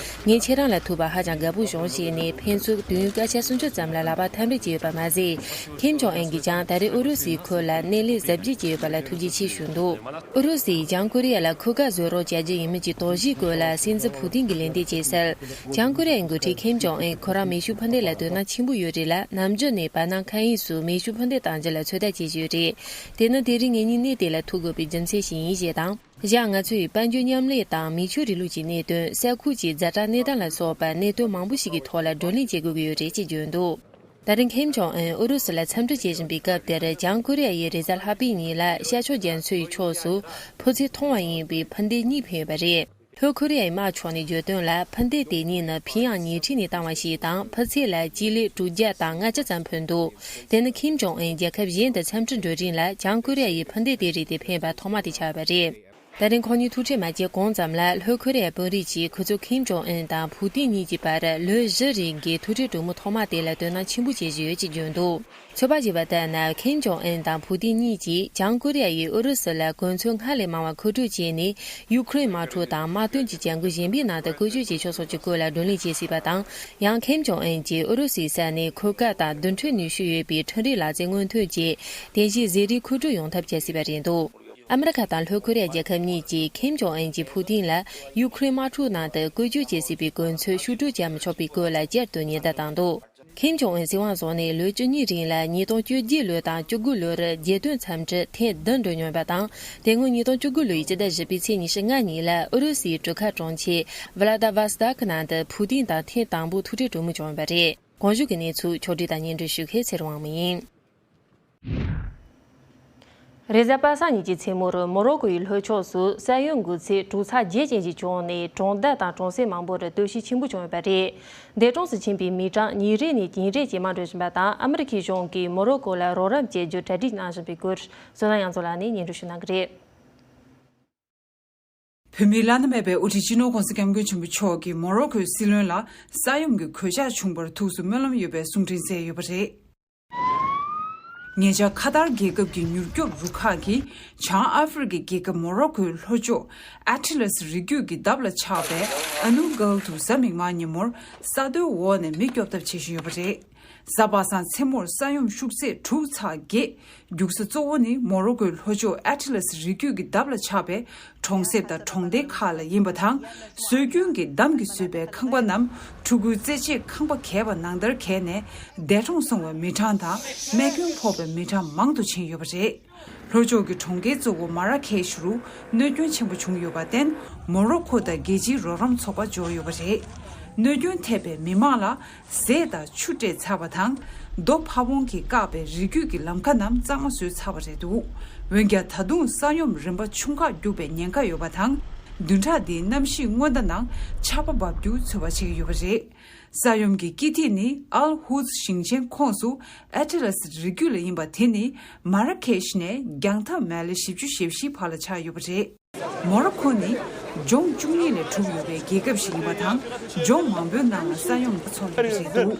ངས་ཁྱེད་རང་ལ་ཐུག་པ་ཧ་ཅང་དགའ་པོ་བྱུང་ཞེས་ནས། ཕན་ཚུན་དུས་ཡུན་སྐར་ཆ་སུམ་ཅུ་ཙམ་ལ་ལག་པ་འཐམ་རེས་བྱས་ཡོད་པ་མ་ཟད། ཁིམ་ཇོང་ཨུན་གྱིས་ཀྱང་ད་རེས་ཨུ་རུ་སུས་ཁོ་ལ་སྣེ་ལེན་གཟབ་རྒྱས་བྱས་ཡོད་པ་ལ་ཐུགས་རྗེ་ཆེ་ཞུས་འདུག་ཨུ་རུ་སུས་བྱང་ཀོ་རི་ཡ་ལ་མཁོ་དགའ་བཟོ་རོགས་བྱ་རྒྱུ་ཡིན་མིན་གྱི་དོགས་གཞིའི་སྐོར་ལ་སྲིད་འཛིན་ཕུ་ཏིན་གྱིས་ལན་འདེབས་བྱས་གསལ། བྱང་ཀོ་རི་ཡའི་འགོ་ཁྲིད་ཁིམ་ཇོང་ཨུན་ཁོ་རང་མེ་ཤུགས་འཕུར་མདེལ་ལ་དོ་སྣང་ཆེན་པོ་ཡོད་རེད་ལ། ནམ་རྒྱུན་ནས་བར་སྣང་མཁའ་དབྱིངས་སུ་མེ་ཤུགས་འཕུར་མདེལ་བཏང་རྒྱུ་ལ་ཚོད་ལྟ་བྱེད་ཀྱི་ཡོད་རེད། དེ་ནི་དེ་རིང་ངེད་གཉིས་གནས་དེ་ལ་ཐུག་དགོས་པའི་རྒྱུ་མཚན་ཞིག་ཡིན་ཞེས་དང་། བཞག་ང་ཚོས་དཔལ་འབྱོར་མཉམ་ལས་དང་མི་ཆོས་རིང་ལུགས་ཀྱི་གནད་དོན། ས་ཁུལ་གྱི་ཛ་དྲག་གནས་སྟངས་ལ་སོགས་པ་གནད་དོན་མང་པོ་ཞིག་གི་ཐོག་ལ་བགྲོ་གླེང་བྱེད་དགོས་ཀྱི་ཡོད་རེད་ཅེས་བརྗོད་འདུག་ད་རིང་ཁིམ་ཇོང་ཨུན་ཨུ་རུ་སུ་ལ་འཚམས་འདྲི་བྱེད་བཞིན་པའི་སྐབས་དེར། བྱང་ཀོ་རི་ཡ་ཡིས་རེས་གཟའ་ལྷག་པའི་ཉིན་ལ་ཤར་ཕྱོགས་རྒྱ་མཚོའི་ཕྱོགས་སུ་འཕུར་ཚད་མཐོ་བ་ཡིན་པའི་འཕུར་མདེལ་གཉིས་འཕེན་ཡོད་པ་རེད། ལྷོ་ཀོ་རི་ཡའི་དམག་ཕྱོགས་ནས་བརྗོད་དོན་ལ། འཕུར་མདེལ་དེ་གཉིས་ནི་ཕིང་ཡང་ཉེ་འཁྲིས་ནས་བཏང་བ་ཞིག་དང་། འཕུར་ཚད་ལ་སྤྱི་ལེ་དྲུག་བརྒྱ་དང་ལྔ་བཅུ་ཙམ་ཕོག་འདུག་དེ་ནི་ཁིམ་ཇོང་ཨུན་རྒྱལ་ཁབ་གཞན་དུ་འཚམས་འདྲི་འགྲོ་རིང་ལ། བྱང་ཀོ་རི་ཡ་ཡིས་འཕུར་མདེལ་དེ་རིགས་དེ་འཕེན་པ་ཐོག་མ་དེ་ཆགས་པ་རེད། ད་རིང་ཁོང་གཉིས་ཐུག་འཕྲད་མ་བྱས་གོང་ཙམ་ལ། ལྷོ་ཀོ་རི་ཡའི་དཔོན་རིགས་ཀྱིས་ཁོ་ཚོ་ཁིམ་ཇོང་ཨུན་དང་ཕུ་ཏིན་གཉིས་ཀྱི་བར་ལོ་བཞི་རིང་གི་ཐུག་འཕྲད་གྲོས་མོལ་ཐོག་མ་དེ་ལ་དོ་སྣང་ཆེན་པོ་བྱེད་བཞིན་ཡོད་ཅེས་བརྗོད་འདུག་ཚོད་དཔག་བྱས་པ་ལྟར་ན། ཁིམ་ཇོང་ཨུན་དང་ཕུ་ཏིན་གཉིས་ཀྱིས་བྱང་ཀོ་རི་ཡ་ཡིས་ཨུ་རུ་སུ་ལ་གོ་མཚོན་སྔར་ལས་མང་བ་མཁོ་སྤྲོད་བྱས་ནས། ཡུ་ཁུ་རེན་དམག་འཁྲུག་དང་དམག་དོན་གྱི་བྱ་འགུལ་གཞན་པའི་ནང་དུ་བཀོལ་སྤྱོད་བྱེད་ཆོག་སོགས་ཀྱི་སྐོར་ལ་བགྲོ་གླེང་བྱེད་སྲིད་པ་དང་། ཡང་ཁིམ་ཇོང་ཨུན་གྱིས་ཨུ་རུ་སུའི་ས་ནས་འཁོར་སྐར་དང་རྡུལ་ཕྲན་ནུས་ཤུགས་ཡོད་པའི་འཕྲུལ་རིག་ལག་རྩལ་མངོན་མཐོ་བྱས། དེ་བཞིན་ཟས་རིགས་མཁོ་སྤྲོད་ཡོང་ཐབས་བྱ་སྲིད་པ་རེད་འདུག་ཨ་མི་རི་ཁ་དང་ལྷོ་ཀོ་རི་ཡ་རྒྱལ་ཁབ་གཉིས་ཀྱིས་ཁིམ་ཇོང་ཨུན་གྱིས་ཕུ་ཏིན་ལ་ཡུ་ཁུ་རེན་དམག་འཁྲུག་ནང་དུ་བཀོལ་སྤྱོད་བྱེད་སྲིད་པའི་གོ་མཚོན་ཕྱིར་སྤྲོད་བྱ་མི་ཆོག་པའི་སྐོར་ལ་བསྐྱར་དུ་ཉེན་བརྡ་བཏང་འདུག་ཁིམ་ཇོང་ཨུན་སྲིད་དབང་བཟུང་ནས་ལོ་བཅུ་གཉིས་རིང་ལ། ཉིས་སྟོང་བཅོ་བརྒྱད་ལོ་དང་བཅུ་དགུ་ལོར་རྒྱལ་དོན་འཚམས་འདྲི་ཐེངས་བདུན་འགྲོ་མྱོང་བ་དང་། དེ་སྔོན་ཉིས་སྟོང་བཅུ་དགུ་ལོའི་སྤྱི་ཟླ་བཞི་པའི་ཚེས་ཉི་ཤུ་ལྔ་ཉིན་ལ་ཨུ་རུ་སུའི་གྲུ་ཁ་གྲོང་ཁྱེར་ཝ་ལ་ད་ཝ་སི་ཏག་ནང་དུ་ཕུ་ཏིན་དང་ཐེངས་དང་པོ་ཐུག་འཕྲད་གྲོས་མོལ་བྱུང་ཡོད་པ་རེད། གོང་ཞུས་ཀྱི་གནས་ཚུལ་ཕྱོགས་སྒྲིག་དང་སྙན་སྒྲོན་ཞུ་མཁན་ཚེ་རིང་དབང་མོ་ཡིན། རེས་གཟའ་པ་སངས་ཉིན་གྱི་མཚན་མོར་མོ་རོ་ཀོ་ཡི་ལྷོ་ཕྱོགས་སུ་ས་ཡོམ་འགོས་ཚེ་དྲོད་ཚད་བརྗིད་ཅན་ཞིག་བྱུང་ནས། གྲོང་རྡལ་དང་གྲོང་གསེབ་མང་པོར་གཏོར་བཤིག་ཆེན་པོ་བྱུང་ཡོད་པ་རེད། འདས་གྲོངས་སུ་ཕྱིན་པའི་མི་གྲངས་ཉིན་རེ་ནས་ཉིན་རེ་ཇེ་མང་འགྲོ་བཞིན་པ་དང་། ཨ་མི་རི་ཁའི་གཞུང་གིས་མོ་རོ་ཀོ་ལ་རོགས་རམ་བྱེད་རྒྱུར་གྲ་སྒྲིག་གནང་བཞིན་པའི་སྐོར། བསོད་ནམས་དབྱངས་མཚོ་ལགས་ནས་སྙན་སྒྲོན་ཞུ་གནང་གི་རེད། བོད་མིའི་བླ་ན་མེད་པའི་དབུ་ཁྲིད་སྤྱི་ནོར་༸གོང་ས་༸སྐྱབས་མགོན་ཆེན་པོ་མཆོག་གིས་མོ་རོ་ཀོའི་སྲིད་བློན་ལ་ས་ཡོམ་གྱི་གོད་ཆག་བྱུང་བར་ཐུགས་སུ་སྨོན་ལམ་ཡོད་པའི་གསུང་འཕྲིན་བསྩལ་ཡོད་པ་རེད། ཉེ་ཆར་ཁ་ཏར་རྒྱལ་ཁབ་ཀྱི་མྱུར་སྐྱོབ་རུ་ཁག་གིས་བྱང་ཨ་ཧྥེ་རི་ཁའི་རྒྱལ་ཁབ་མོ་རོ་ཀོའི་ལྷོ་ཕྱོགས་ཨ་ཏི་ལས་རི་རྒྱུད་ཀྱི་འདབས་ལ་ཆགས་པའི་ཨ་ནུ་གལ་དུ་གཟའ་མིག་དམར་ཉིན་མོར་ས་རྡོའི་འོག་ནས་མི་སྐྱོབ་ཐབས་བྱེད་བཞིན་ཡོད་པ་རེད། གཟའ་པ་སངས་མཚན་མོར་ས་ཡོམ་ཤུགས་ཚད་དྲུག་ཚེག་བརྒྱད། རྒྱུག་ས་གཙོ་བོ་ནི་མོ་རོ་ཀོའི་ལྷོ་ཕྱོགས་ཨ་ཏི་ལས་རི་རྒྱུད་ཀྱི་འདབས་ལ་ཆགས་པའི་གྲོང་གསེབ་དང་གྲོང་སྡེ་ཁག་ལ་ཡིན་པ་དང་། སྲོལ་རྒྱུན་གྱི་འདམ་གྱིས་བཟོས་པའི་ཁང་པ་རྣམས་ཕྲུ་གུའི་རྩེད་ཆས་ཁང་པ་གས་པ་ནང་ལྟར་གས་ནས། འདས་གྲོངས་སོང་བའི་མི་གྲངས་དང་རྨས་སྐྱོན་ཕོག་པའི་མི་གྲངས་མང་དུ་ཕྱིན་ཡོད་པ་རེད། ལྷོ་ཕྱོགས་ཀྱི་གྲོང་ཁྱེར་གཙོ་བོ་མ་ར་ཁེཤ་རུ་གནོད་སྐྱོན་ཆེན་པོ་བྱུང་ཡོད་པར་བརྟེན། མོ་རོ་ཁོ་དང་རྒྱལ་སྤྱིའི་རོགས་རམ་ཚོགས་པ་འབྱོར་ཡོད་པ་རེད། གནོད་སྐྱོན་ཐེབས་པའི་མི་མང་ལ་ཟས་དང་ཆུ་སྤྲད་ཚར་བ་དང་། རྡོ་ཕ་བོང་གིས་བཀག་པའི་རི་རྒྱུད་ཀྱི་ལམ་ཁ་རྣམས་གཙང་མ་བཟོས་ཚར་བ་རེད་འདུག་འོན་ཀྱང་། ད་དུང་ས་ཡོམ་རིམ་པ་ཆུང་ཁག་རྒྱུག་པའི་ཉེན་ཁ་ཡོད་པ་དང་། བདུན་ཕྲག་འདིའི་གནམ་གཤིས་སྔོན་བརྡ་ནང་ཆར་པ་འབབ་རྒྱུ་ཚོད་དཔག་བྱེད་ཀྱི་ཡོད་པ་རེད། ས་ཡོམ་གྱི་དཀྱིལ་ཐིག་ནི་ཨལ་ཧུཛ་ཞིང་ཆེན་ཁོངས་སུ་ཨ་ཏི་ལས་རི་རྒྱུད་ལ་ཡིན་པ། དེ་ནི་མ་ར་ཁེཤ་ནས་རྒྱང་ཐག་མ་ལེ་བཞི་བཅུ་ཞེ་བཞིའི་བར་ལ་ཆགས་ཡོད་པ་རེད། མོ་རོ་ཁོ་ནི་ལྗོངས་བཅུ་གཉིས་ལས་གྲུབ་ཡོད་པའི་རྒྱལ་ཁབ་ཞིག་ཡིན་པ་དང་། ལྗོངས་མང་པོའི་ནང་ལ་ས་ཡོམ་ཚོར་ཡོད་པ་རེད་འདུག་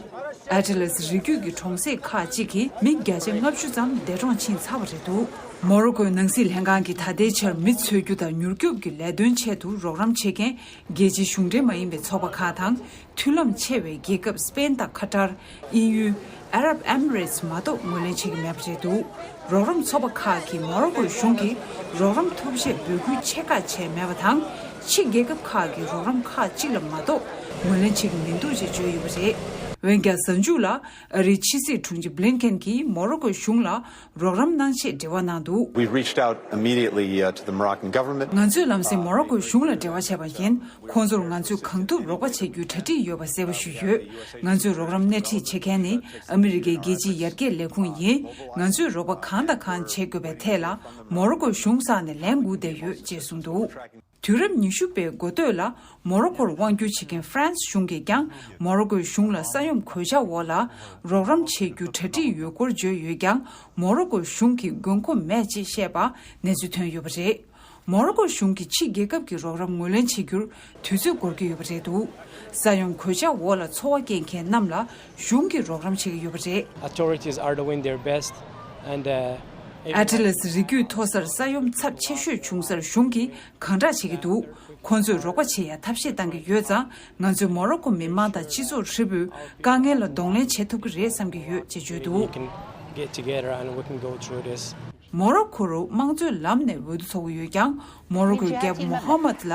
ཨ་ཏི་ལས་རི་རྒྱུད་ཀྱི་གྲོང་གསེབ་ཁག་ཅིག་གི་མི་བརྒྱ་ཆ་ལྔ་བཅུ་ཙམ་འདས་གྲོངས་ཕྱིན་ཚར་བ་རེད་འདུག་མོ་རོ་ཀོའི་ནང་སྲིད་ལྷན་ཁང་གིས་ད་ལྟའི་ཆར་མི་འཚོལ་རྒྱུ་དང་མྱུར་སྐྱོབ་ཀྱི་ལས་དོན་ཆེད་དུ་རོགས་རམ་བྱེད་མཁན་རྒྱལ་སྤྱིའི་གཞུང་འབྲེལ་མ་ཡིན་པའི་ཚོགས་པ་ཁག་དང་། མཐུན་ལམ་ཆེ་བའི་རྒྱལ་ཁབ་སྤེན་དང་ཁ་ཏར། དབྱིན་ཡུལ། ཨ་རབ་ཨེ་མི་རེ་ཊི་མ་གཏོགས་ངོས་ལེན་བྱེད་ཀྱི་མེད་པ་རེད་འདུག་རོགས་རམ་ཚོགས་པ་ཁག་གིས་མོ་རོ་ཀོའི་གཞུང་གིས་རོགས་རམ་ཐོབ་ཆེད་འབོད་སྐུལ་ཆེ་ཁག་བྱས་མེད་པ་དང་། ཕྱི་རྒྱལ་ཁབ་ཁག་གི་རོགས་རམ་ཁག་ཅིག་ལ་མ་གཏོགས་ངོས་ལེན་བྱེད་ཀྱི་མི་འདུག་ཅེས་བརྗོད་ཡོད་པ་རེད། འོན་ཀྱང་གཟའ་མཇུག་ལ་ཨ་རིའི་ཕྱི་སྲིད་དྲུང་ཆེ་བྷི་ལིན་ཁེན་གྱིས་མོ་རོ་ཀོའི་གཞུང་ལ་རོགས་རམ་གནང་ཆེད་འབྲེལ་བ་གནང་འདུག We reached out immediately, uh, to the Moroccan government. ང་ཚོས་ལམ་སེང་མོ་རོ་ཀོའི་གཞུང་ལ་འབྲེལ་བ་བྱས་པ་ཡིན། ཁོང་ཚོར་ང་ཚོས་གང་ཐུབ་རོགས་པ་བྱེད་རྒྱུའི་གྲ་སྒྲིག་ཡོད་པ་གསལ་པོ་ཞུས་ཡོད། ང་ཚོས་རོགས་རམ་སྣེ་ཁྲིད་བྱེད་མཁན་ནི་ཨ་མི་རི་ཀའི་རྒྱལ་སྤྱིའི་ཡར་རྒྱས་ལས་ཁུངས་ཡིན། ང་ཚོས་རོགས་པ་གང་དང་གང་བྱེད་དགོས་པའི་ཐད་ལ་མོ་རོ་ཀོའི་གཞུང་བསགས་ནས་ལན་སྒུག་བསྡད་ཡོད་ཅེས་གསུངས་འདུག་དུས་རབས་ཉི་ཤུ་པའི་འགོ་སྟོད་ལ་མོ་རོ་ཀོར་དབང་བསྒྱུར་བྱེད་མཁན་ཧྥ་རན་སི་གཞུང་གིས་ཀྱང་མོ་རོ་ཀོའི་གཞུང་ལ་ས་ཡོམ་གོད་ཆག་འོག་ལ་རོགས་རམ་བྱེད་རྒྱུ་གྲ་སྒྲིག་ཡོད་སྐོར་བརྗོད་ཡོད་ཀྱང་། མོ་རོ་ཀོ་གཞུང་གིས་དགོས་མཁོ་མེད་ཅེས་བཤད་པ་གནས་ཚུལ་ཐོན་ཡོད་པ་རེད། མོ་རོ་ཀོ་གཞུང་གིས་ཕྱི་རྒྱལ་ཁབ་ཀྱི་རོགས་རམ་ངོས་ལེན་བྱེད་རྒྱུར་དུས་ཚོད་འགོར་གྱི་ཡོད་པ་རེད་འདུག་ས་ཡོམ་གོད་ཆག་འོག་ལ་འཚོ་བ་སྐྱེལ་མཁན་རྣམས་ལ་གཞུང་གིས་རོགས་རམ་བྱེད་ཀྱི་ཡོད་པ་རེད། Authorities are doing their best, and, uh, ཨ་ཊི་ལས་རི་རྒྱུད་མཐོ་སར་ས་ཡོམ་ཚབས་ཆེ་ཤོས་བྱུང་སར་གཞུང་གིས་གང་དྲག་བྱེད་ཀྱི་འདུག་ཁོང་ཚོས་རོགས་པ་བྱེད་ཡ་ཐབས་ཤེས་བཏང་གི་ཡོད་ཙང་། ང་ཚོས་མོ་རོ་ཀོ་མི་མང་དང་སྤྱི་ཚོགས་ཧྲིལ་པོས་དཀའ་ངལ་ལ་གདོང་ལེན་བྱེད་ཐུབ་ཀྱི་རེད་བསམ་གྱི་ཡོད་ཅེས་བརྗོད་འདུག We can get together and we can go through this. མོ་རོ་ཁོ་རུ་དམངས་གཙོའི་ལམ་ནས་འོས་བསྡུ་ཚོགས་ཀྱི་ཡོད་ཀྱང་། མོ་རོ་ཀོའི་རྒྱལ་པོ་མོ་ཧམ་མད་ལ་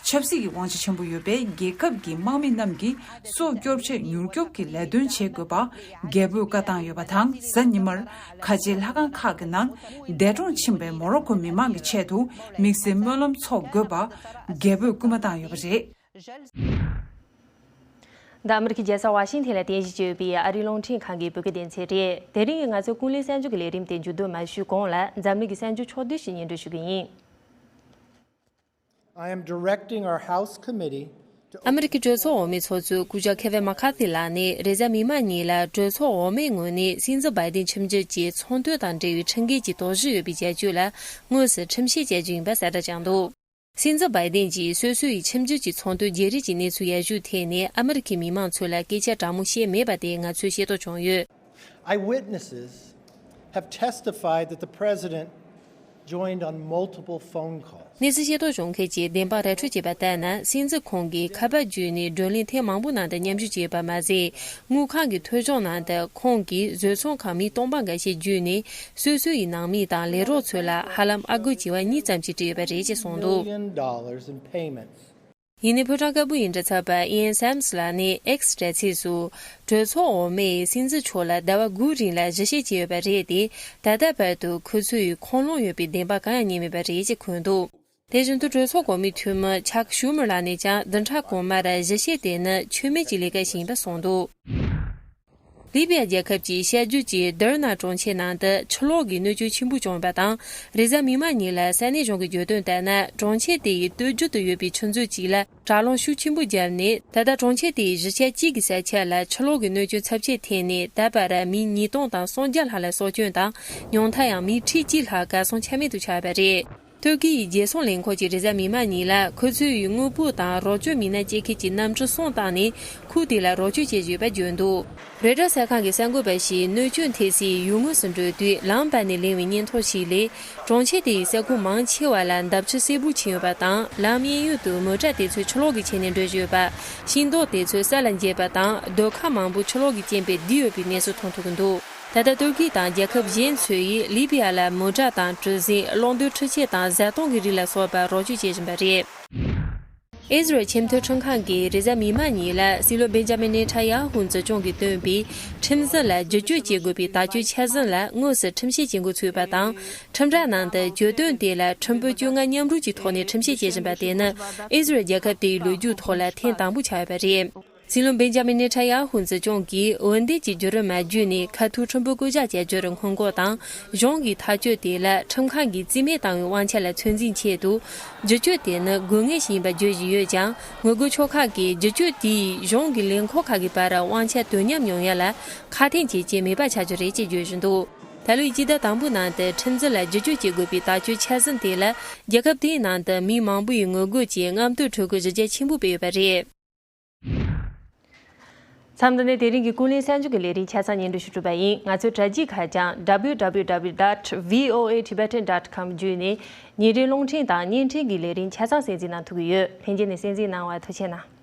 ཆབ་སྲིད་ཀྱི་དབང་ཆ་ཆེན་པོ་ཡོད་པས། རྒྱལ་ཁབ་ཀྱི་དམག་མི་རྣམས་ཀྱིས་སྲོག་སྐྱོབ་ཆེད་མྱུར་སྐྱོབ་ཀྱི་ལས་དོན་བྱེད་དགོས་པ་རྒྱལ་པོས་བཀའ་བཏང་ཡོད་པ་དང་། གཟའ་ཉི་མར་ཁ་ཆེའི་ལྷ་ཁང་ཁག་གི་ནང་འདས་གྲོངས་ཕྱིན་པའི་མོ་རོ་ཀོ་མི་མང་གི་ཆེད་དུ་དམིགས་བསལ་སྨོན་ལམ་འཚོགས་དགོས་པ་རྒྱལ་པོས་སྐུལ་མ་བཏང་ཡོད་པ་རེད། འདི་ཨ་མི་རི་ཀའི་རྒྱལ་ས་ཝ་ཤིང་ཐན་ལ་རྟེན་གཞི་བྱས་ཡོད་པའི་ཨ་རིའི་རླུང་འཕྲིན་ཁང་གི་བོད་སྐད་སྡེ་ཚན་རེད། དེ་རིང་གི་ང་ཚོའི་ཀུན་གླེང་གསར་འགྱུར་གྱི་ལས་རིམ་དེ་མཇུག་བསྡོམས་མ་ཞུས་གོང་ལ། འཛམ་གླིང་གི་གསར་འགྱུར་ཕྱོགས་བསྡུས་ཤིག་སྙན་སྒྲོན་ཞུ་གི་ཡིན། I am directing our House committee to ཨ་མི་རི་ཀའི་གྲོས་ཚོགས་འོག་མའི་ཚོགས་གཙོ་སྐུ་ཞབས་ཁེ་ཝིན་མ་ཁ་ཐི་ལགས་ནས་རེས་གཟའ་མིག་དམར་ཉིན་ལ་གྲོས་ཚོགས་འོག་མའི་ངོས་ནས་སྲིད་འཛིན་བྷའི་ཏིན་ཁྲིམས་བཅད་ཀྱི་ཚོང་དོན་དང་འབྲེལ་བའི་ཁྲིམས་འགལ་གྱི་དོགས་གཞི་ཡོད་པའི་བྱ་སྤྱོད་ལ་དངོས་སུ་ཁྲིམས་བཤེར་བྱ་རྒྱུ་ཡིན་པ་གསལ་བསྒྲགས་བྱུང་འདུག་སྲིད་འཛིན་བྷའི་ཏིན་གྱིས་སོ་སོ་ཡི་ཁྲིམས་བཅད་ཀྱི་ཚོང་དོན་བརྗེ་རེས་ཀྱི་གནས་ཚུལ་ཡར་ཞུའི་ཐད་ནས་ཨ་མི་རི་ཁའི་མི་མང་ཚོ་ལ་སྐད་ཆ་དྲང་མོ་བཤད་མེད་པ་དེ་ང་ཚོས་ཤེས་རྟོགས་བྱུང་ཡོད། Eyewitnesses have testified that the president joined on multiple phone calls. གནས་ཚུལ་ཤེས་རྟོགས་བྱུང་མཁན་གྱིས་བདེན་དཔང་ར་འཕྲོད་བྱས་པ་ལྟར་ན། སྲིད་འཛིན་ཁོང་གིས་ཁ་པར་བརྒྱུད་ནས་བགྲོ་གླེང་ཐེངས་མང་པོའི་ནང་དུ་མཉམ་ཞུགས་བྱས་པ་མ་ཟད། དངུལ་ཁང་གི་ཐོ་གཞུང་ནང་དུ་ཁོང་གིས་བཟོ་ཚོང་ཁང་མི་སྟོང་པ་འགའ་ཤས་བརྒྱུད་ནས་སོ་སོ་ཡི་ནང་མི་དང་ལས་རོགས་ཚོ་ལ་ཧ་ལམ་ཨ་སྒོར་བྱེ་བ་གཉིས་ཙམ་ཞིག་སྤྲད་ཡོད་པ་རེད་ཅེས་གསུངས་འདུག Million dollars in payments. ཡིན་ནའི་ཕོ་བྲང་དཀར་པོའི་མགྲིན་ཚབ་པ་ཨི་ཡན་སེམ་སི་ལགས་ནས་ཨེག་སི་དྲ་ཚིགས་སུ། གྲོས་ཚོགས་འོག་མས་སྲིད་འཛིན་མཆོག་ལ་ཟླ་བ་དགུའི་རིང་ལ་ཞིབ་བཤེར་བྱས་ཡོད་པ་རེད་དེ། ད་ལྟ་བར་དུ་ཁོ་ཚོས་ཁུངས་ལུང་ཡོད་པའི་བདེན་དཔང་གང་ཡང་རྙེད་མེད་པ་རེད་ཅེས་འཁོད་འདུག་དེ་བཞིན་དུ་གྲོས་ཚོགས་གོང་མའི་འཐུས་མི་ཆག་ཤུ་མར་ལགས་ནས་ཀྱང་བདུན་ཕྲག་གོང་མར་ཞིབ་བཤེར་དེ་ནི་ཆོས་མེད་ཀྱི་ལས་ཀ་ཞིག་ཡིན་པ་གསུངས་འདུག་ལི་བི་ཡ་རྒྱལ་ཁབ་ཀྱི་ཤར་རྒྱུད་ཀྱི་དར་ན་གྲོང་ཁྱེར་ནང་དུ་ཆུ་ལོག་གི་གནོད་སྐྱོན་ཆེན་པོ་བྱུང་བ་དང་། རེས་གཟའ་མིག་དམར་ཉིན་ལ་ས་གནས་གཞུང་གི་བརྗོད་དོན་ལྟར་ན། གྲོང་ཁྱེར་དེ་ཡི་སྟོད་རྒྱུད་དུ་ཡོད་པའི་ཆུ་མཛོད་ཅིག་ལ་དྲག་རླུང་ཤུགས་ཆེན་པོ་བརྒྱབ་ནས། ད་ལྟ་གྲོང་ཁྱེར་དེ་ཡི་གཞིས་ཆགས་གཅིག་གི་ས་ཆ་ལ་ཆུ་ལོག་གི་གནོད་སྐྱོན་ཚབས་ཆེ་ཐེབས་ནས། ད་བར་མི་ཉིས་སྟོང་དང་སུམ་བརྒྱ་ལྷག་ལ་སྲོག་སྐྱོན་དང་། ཉུང་མཐར་ཡང་མི་ཁྲི་གཅིག་ལྷག་གར་སོང་ཆ་མེད་དུ་ཆགས་པ་རེད། ཏུར་ཀི་ཡི་རྒྱལ་སྲུང་ལས་ཁུངས་ཀྱིས་རེས་གཟའ་མིག་དམར་ཉིན་ལ་ཁོ་ཚོས་དངོས་པོ་དང་རོགས་སྐྱོར་མི་སྣ་སྐྱེལ་མཁན་གྱི་གནམ་གྲུ་གསུམ་བཏང་ནས་ཁུལ་དེ་ལ་རོགས་སྐྱོར་བྱེད་བཞིན་ཡོད་པ་བརྗོད་འདུག་རོའི་ཊར་གསར་ཁང་གི་གསར་འགོད་པ་ཞིག་གནོད་སྐྱོན་ཐེབས་སའི་ཡུལ་དངོས་སུ་འགྲོ་དུས། ལམ་བར་ནས་ལེན་པའི་སྙན་ཐོ་ཞིག་ལས། གྲོང་ཁྱེར་དེ་ཡི་ས་ཁུལ་མང་ཆེ་བ་ལ་འདབ་ཆུ་སེར་པོ་ཆགས་ཡོད་པ་དང་། ལམ་གཡས་གཡོན་དུ་མོ་ཊ་དེ་ཚོ་ཆུ་ལོག་གི་ཆེད་ནས་འགྲོ་བཞིན་ཡོད་པ། ཤིང་སྡོང་དེ་ཚོ་ས་ལ་འགྱེལ་བ་དང་། སྡོད་ཁང་མང་པོ་ཆུ་ལོག་གིས་རྐྱེན་པས་བསྡུས་ཡོད་པའི་གནས་ཚུལ་མཐོང་ཐུབ་ཀྱི་འདུག་ད་ལྟ་ཏུར་ཀི་དང་རྒྱལ་ཁབ་གཞན་ཚོས་ཡིས་ལི་བི་ཡ་ལ་མོ་ཊ་དང་གྲུ་གཟིངས། གློག་རྡུལ་འཕྲུལ་ཆས་དང་བཟའ་བཏུང་གི་རིགས་ལ་སོགས་པ་རོགས་སྐྱོར་བྱེད་བཞིན་པ་རེད། ཨི་ཟི་རལ་ཆེས་མཐོའི་ཁྲིམས་ཁང་གིས་རེས་གཟའ་མིག་དམར་ཉིན་ལ་སྲིད་བློན་བེན་ཇ་མིན་ནེ་ཐན་ཡ་ཧུ་འཛིན་སྐྱོང་གིས་བཏོན་པའི་ཁྲིམས་འཛིན་ལ་བསྒྱུར་བཅོས་བྱེད་དགོས་པའི་དག་བཅོས་འཆར་ཟིན་ལ་དངོས་སུ་ཁྲིམས་བཤེར་བྱེད་འགོ་ཚུགས་པ་དང་། ཁྲིམས་ར་ནང་དུ་བརྗོད་དོན་དེ་ལ་ཁྲིམས་དཔོན་བཅོ་ལྔ་མཉམ་རུབ་ཀྱི་ཐོག་ནས་ཁྲིམས་བཤེར་བྱེད་བཞིན་པ་དེ་ནི་ཨི་ཟི་རལ་རྒྱལ་ཁབ་དེའི་ལོ་རྒྱུས་ཐོག་ལ་ཐེངས་དང་པོ་ཆགས་ཡོད་པ་རེད། སྲིད་བློན་བེན་ཇ་མིན་ནེ་ཐན་ཡ་ཧུ་འཛིན་སྐྱོང་གིས་འོས་འདེམས་ཀྱི་བརྒྱུད་རིམ་མ་བརྒྱུད་ནས་ཁ་ཐུག་ཁྲིམས་དཔོན་བསྐོ་གཞག་བྱ་རྒྱུར་སྔོན་འགོག་དང་། གཞུང་གི་ཐག་གཅོད་དེ་ལ་ཁྲིམས་ཁང་གིས་རྩིས་མེད་བཏང་བའི་དབང་ཆ་ལ་ཚོད་འཛིན་ཆེད་དུ། བསྒྱུར་བཅོས་དེ་ནི་དགོས་ངེས་ཤིག་ཡིན་པ་བརྗོད་བཞིན་ཡོད་ཀྱང་། ངོ་རྒོལ་ཕྱོགས་ཁག་གིས་བསྒྱུར་བཅོས་དེས་གཞུང་གི་ལས་ཁུངས་ཁག་གི་བར་དབང་ཆ་དོ་མཉམ་ཡོང་ཡ་ལ་ཁག་ཐེག་བྱེད་ཀྱི་མེད་པ་ཆགས་རྒྱུ་རེད་ཅེས་བརྗོད་བཞིན་འདུག་ད་ལོའི་སྤྱི་ཟླ་དང་པོའི་ནང་དུ་ཁྲིམས་འཛིན་ལ་བསྒྱུར་བཅོས་བྱེད་དགོས་པའི་དག་བཅོས་འཆར་ཟིན་དེ་ལ་རྒྱལ་ཁབ་དེའི་ནང་དུ་མི་མང་པོ་ཡི་ངོ་རྒོལ་གྱིས་རྔམ་སྟོན་འཕྲུལ་འཁོར་གཞི་རྒྱ་ཆེན་པོ་སྤེལ་ཡོད་པ་རེད། མཚམས་འདི་ནས་དེ་རིང་གི་ཀུན་གླེང་གསར་འགྱུར་གྱི་ལས་རིམ་ཆ་ཚང་སྙན་སྒྲོན་ཞུ་གྲུབ་པ་ཡིན། ང་ཚོའི་དྲ་རྒྱའི་ཁ་བྱང་W W W dot V O A Tibetan dot com བརྒྱུད་ནས་ཉིན་རེའི་རླུང་འཕྲིན་དང་བརྙན་འཕྲིན་གྱི་ལས་རིམ་ཆ་ཚང་གསན་གཟིགས་གནང་ཐུབ་ཀྱི་ཡོད། ལྷན་རྒྱས་ནས་གསན་གཟིགས་གནང་བར་ཐུགས་རྗེ་གནང་།